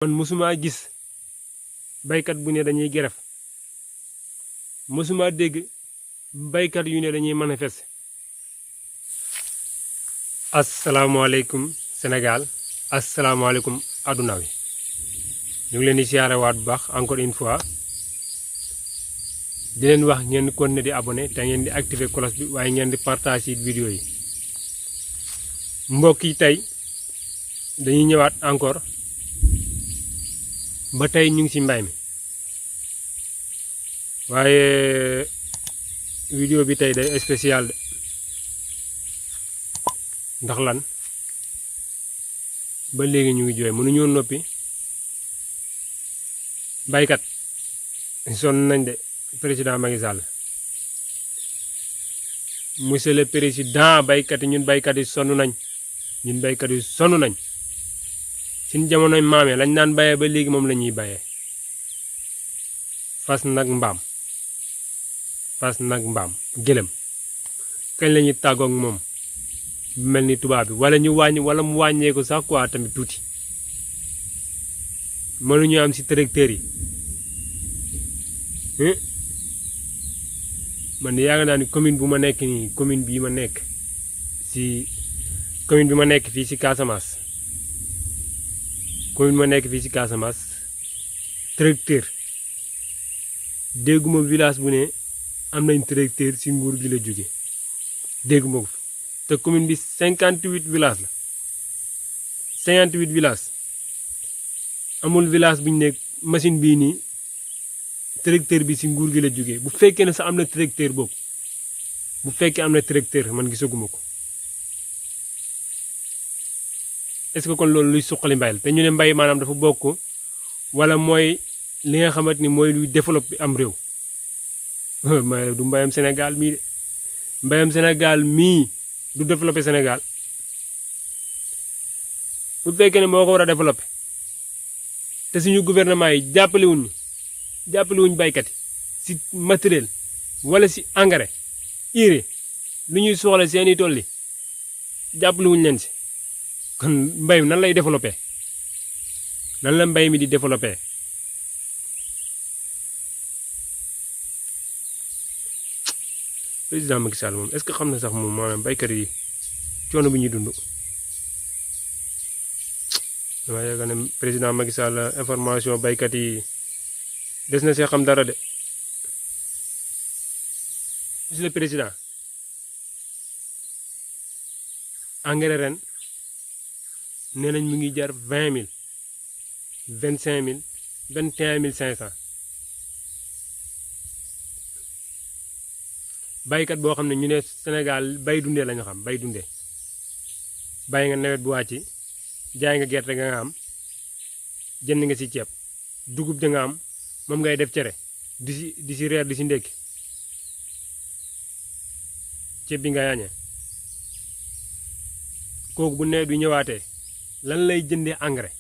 man mosuma gis baykat bu ne dañuy grève mosuma dégg baykat yu ne dañuy manifester. asalaamaaleykum Sénégal asalaamaaleykum adduna wi ñu ngi leen di siyaarewaat bu baax encore une fois di leen wax ngeen continuer di abonné te ngeen di activer cloche bi waaye ngeen di partager vidéo yi. mbokk yi tey dañuy ñëwaat encore ba tey ñu ngi ci mbay mi waaye vidéo bi tey day spécial de ndax lan ba léegi ñu ngi jooy mënuñoo noppi baykat sonn nañ de président Macky Sall monsieur le président baykat yi ñun baykat yi sonn nañ ñun baykat yi sonn nañ suñ jamonoy maame lañ naan bayee ba léegi moom la ñuy bayee fas nag mbaam gëlëm kañ la ñuy tàggoog moom mel ni tubaab bi wala ñu wàññi wala mu wàññeeku sax quoi tamit tuuti mënuñu am ci tracteurs yi man de yaakaar naa ni commune bu ma nekk nii commune bii ma nekk ci commune bi ma nekk fii ci Casamance tracteur dégguma village bu ne am nañ tracteur ci nguur gi la jóge dégguma ko fi te commune bi 58 villages la 58 villages amul village bu ñu ne machine bii nii tracteur bi ci nguur gi la jóge bu fekkee ne sax am na tracteur boobu bu fekkee am na tracteur man gisaguma ko est-ce que kon loolu luy suqali mbay la te ñu ne mbay maanaam dafa bokk wala mooy li nga xamante ni mooy luy développé am réew mais du mbayam Sénégal mii de mbayam Sénégal mii du développé Sénégal bu fekkee ne moo ko war a développé te suñu gouvernement yi jàppale wuñ baykat yi ci matériel wala ci engrais urée lu ñuy soxla seeni tool yi jàppale wuñ leen ci kon mbay mi nan lay développé nan la mbay mi di développé président Macky Sall moom est-ce que xam na sax moom maanaam baykat yi coono bi ñuy dund dama yaakaar ne président Macky Sall information baykat yi des na see xam dara de. monsieur le président engrais ren nee nañ mu ngi jar 20 000 25 000 21 500 baykat boo xam ne ñu ne Sénégal bay dundee la ñu xam bay dundee bay nga nawet bu wàcc jaay nga gerte nga am jënd nga ci ceeb dugub da nga am moom ngay def cere di ci reer di ci ndékki ceeb bi nga yaañee kooku bu nawet bi ñëwaatee lan lay jëndee engrais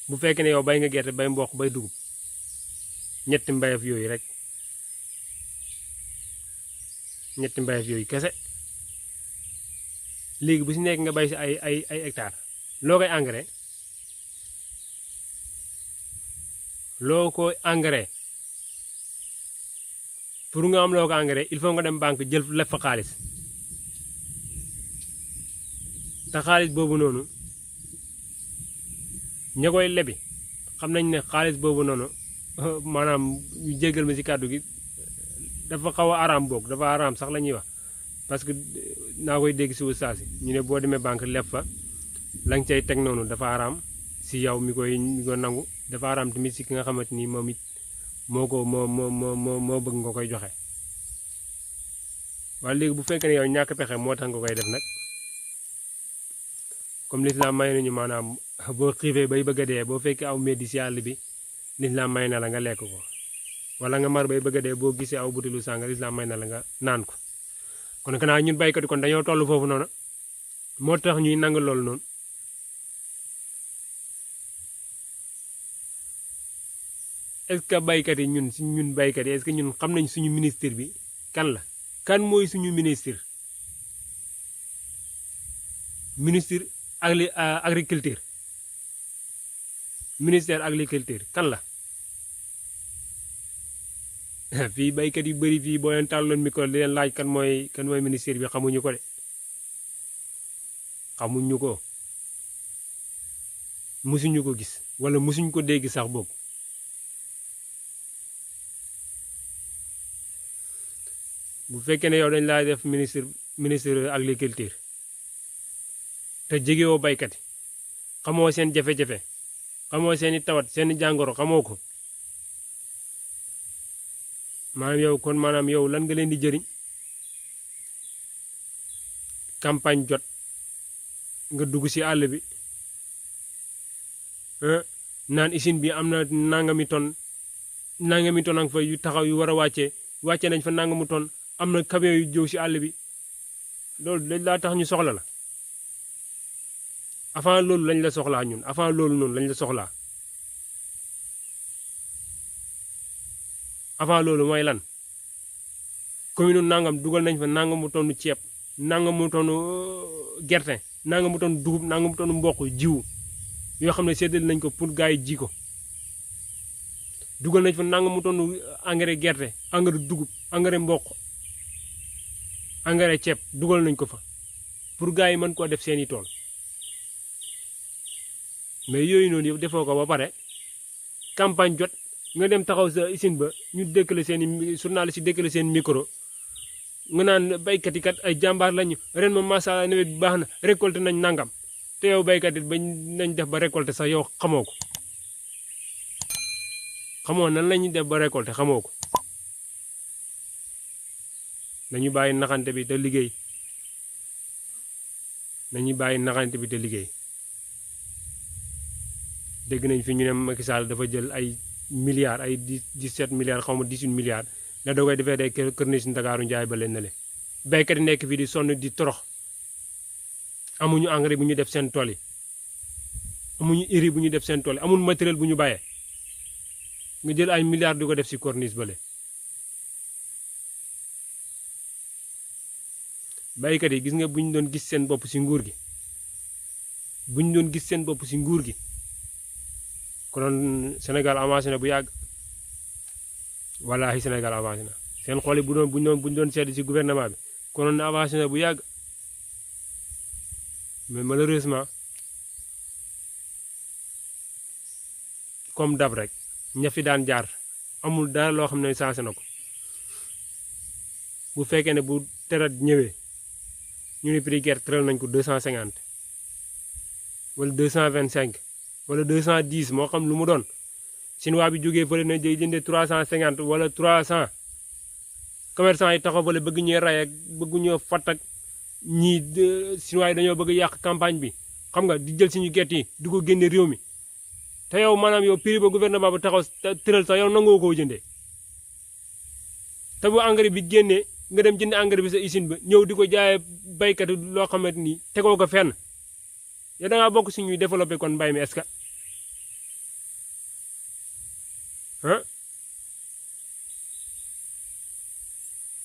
bu fekkee ne yow bay nga gerte bay mboq bay dugub ñetti mbayaf yooyu rek ñetti mbayaf yooyu kese léegi bu ci nekk nga bay ci ay hectares loo koy engrais pour nga am loo ko engrais il faut nga dem banque jël leb fa xaalis te xaalis boobu noonu ña koy lebi xam nañ ne xaalis boobu noonu maanaam ñu jéggal ma ci kàddu gi dafa xaw a araam boog dafa araam sax la ñuy wax parce que naa koy dégg si saa si ñu ne boo demee banque leb fa la nga cay teg noonu dafa araam si yow mi ko nangu dafa araam tamit si ki nga xamante ni moom it moo bëgg nga koy joxe waaye léegi bu fekkee ne yow ñàkk pexe moo tax nga koy def nag comme l'islam may nañu maanaam boo xiifee bay bëgg a dee boo fekkee aw meddi si àll bi l'islam may na la nga lekk ko wala nga mar bay bëgg a dee boo gisee aw butilu sànga l'islam may na la nga naan ko kon kanaa ñun baykat yi kon dañoo toll foofu noonu moo tax ñuy nangu loolu noonu est-ce que baykat yi ñun baykat yi est-ce que ñun xam nañ suñu ministre bi kan la kan mooy suñu ministre agriculture ministère agriculture kan la fii baykat yu bëri fii boo leen tàlloon micro di leen laaj kan mooy ministère bi xamuñu ko de xamuñu ko musuñu ko gis wala musuñ ko dégg sax boog bu fekkee ne yow dañ laa def ministre agriculture te jegewoo baykat yi xamoo seen jafe-jafe xamoo seeni tawat seeni jàngoro xamoo ko maanaam yow lan nga leen di jëriñ campagne jot nga dugg ci àll bi naan usine bi am na nangami ton ak fa yu taxaw yu war a wàcce nañ fa nangamu ton am na camion yu jóg ci àll bi loolu dañ laa tax ñu soxla la avant loolu lañ la soxlaa ñun avant loolu noonu lañ la soxlaa avant loolu mooy lan commune nangam dugal nañ fa nangamu tonu ceeb nangamu tonu gerte nangamu tonu dugub nangamu tonu mboq jiwu yoo xam ne séddale nañ ko pour gars yi ji ko dugal nañ fa nangamu tonu engrais gerte engrais dugub engrais mboq engrais ceeb dugal nañ ko fa pour gars yi mën koo def seeni tool mais yooyu noonu yëpp defoo ko ba pare campagne jot nga dem taxaw sa usine ba ñu dëkkale seen i journaliste yi dëkkale seen micro nga naan baykat yi kat ay jàmbaar lañu ren ma macha allah nawet bi baax na récolté nañ nangam te yow baykat it bañ nañ def ba récolté sax yow xamoo ko xamoo nan la ñuy def ba récolté xamoo ko nañu bàyyi naxante bi te liggéey nañu bàyyi naxante bi te liggéey dégg nañ fi ñu ne Macky Sall dafa jël ay milliards ay 17 milliards xaw ma 18 milliards ne da koy defee day kër ne si Ndakaaru njaay ba leen na le béykat yi nekk fii di sonn di torox amuñu engrais bu ñu def seen tool yi amuñu urée bu ñu def seen tool yi amul matériel bu ñu bàyyee nga jël ay milliards di ko def si corniche bale béykat yi gis nga bu ñu doon gis seen bopp si nguur gi bu ñu doon gis seen bopp si nguur gi konoon Sénégal avancé na bu yàgg wallaahi Sénégal avancé na seen xool yi bu ñu doon sedd si gouvernement bi konoon na avancé na bu yàgg mais malheureusement comme dab rek ña fi daan jaar amul dara loo xam ne sensé na ko bu fekkee ne bu terat ñëwee ñu ne prix gerte tëral nañ ko 250 wala 225 wala 210 moo xam lu mu doon chinois bi jógee fële na day jëndee 350 wala 300 commerçant yi taxaw fële bëgg ñuy ray ak bëgg ñoo fatt ak ñii chinois yi dañoo bëgg yàq campagne bi xam nga di jël suñu gerte yi di ko génne réew mi te yow maanaam yow prix ba gouvernement ba taxaw tëral sax yow nangoo koo jëndee te bu engrais bi génnee nga dem jënd engrais bi sa usine ba ñëw di ko jaayee baykat loo xamante ni tegoo ko fenn yow da ngaa bokk si ñuy développé kon mbay mi est-ce que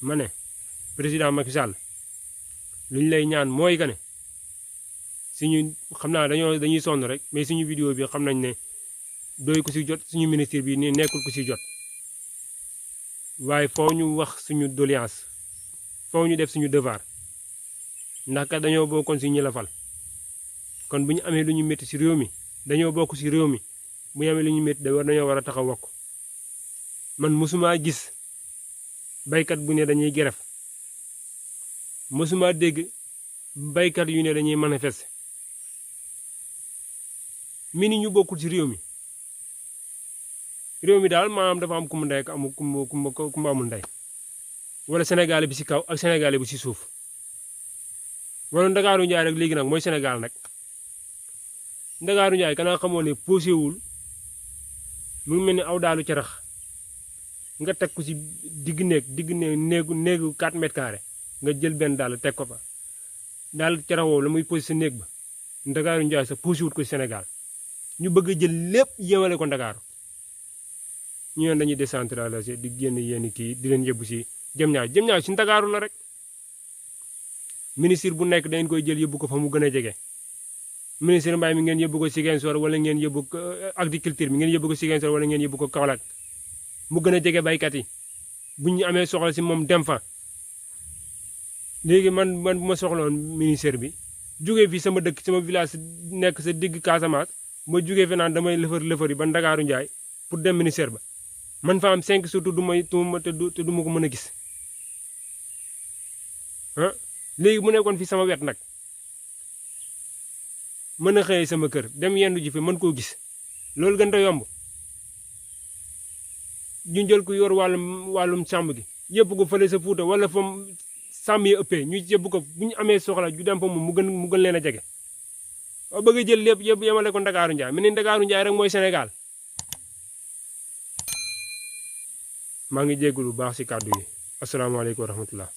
ma ne président Macky Sall lu ñu lay ñaan mooy que ne suñu xam naa dañuy sonn rek mais suñu vidéo bi xam nañ ne doy ko si jot suñu ministre bi nii nekkul ko si jot waaye foo ñu wax suñu doléance foo ñu def suñu devoir ndax kat dañoo bokkoon si ñi la fal kon bu ñu amee lu ñu métti si réew mi dañoo bokk si réew mi bu ñu amee lu ñu métti dañoo war a taxaw wax ko man mosuma gis baykat bu ne dañuy grève mosuma dégg baykat yu ne dañuy manifester mi ni ñu bokkul ci réew mi daal maanaam dafa am ku mu ndey ak amul ku mu amul ndey wala sénégalais bi ci kaw ak sénégalais bi ci suuf wala ndakaaru njaay rek léegi nag mooy sénégal nag ndakaaru njaay kanaa xamoo ne posé wul mu ngi mel ni aw daalu carax nga teg ko ci digg néegu 4 mètres carrés nga jël benn daal teg ko fa daal carax woowu la muy posé sa néeg ba ndakaaru njaay sa posé wut ko ci sénégal ñu bëgg a jël lépp yéemale ko ndakaaru ñu yoon dañuy décentraliser di génn yenn kii di leen yóbbu si jëm ñaaw si ndakaaru la rek ministre bu nekk dañ koy jël yóbbu ko fa mu gën a jege ministre mbay mi ngeen yóbbu ko Ziguinchor wala ngeen yóbbu ko agriculture mi ngeen yóbbu ko Ziguinchor wala ngeen yóbbu ko Kaolack mu gën a jege baykat yi bu ñu amee soxla si moom dem fa. léegi man bu ma soxloon ministère bi jógee fii sama dëkk sama village nekk sa digg Casamance ma jógee fi naan damay lëfër yi ba Ndakaaru Njaay pour dem ministère ba man fa am 5 surtout du ma te du ma ko mën a gis ah léegi mu nekkoon fi sama wet nag mën a xëyee sama kër dem yendu ji fi mën koo gis loolu gën a yomb ñu jël ko yor wàllum sàmm gi yëpp ko fële sa Fuuta wala fa sàmm yi ëppee ñu yëpp ko bu ñu amee soxla ju dem fa moom mu gën leen a jege ba bëgg a jël lépp yëpp yemale ko Ndakaaru Njaay mu ne Ndakaaru Njaay rek mooy Sénégal maa ngi jéggul bu baax si kàddu yi asalaamaaleykum wa rahmatullah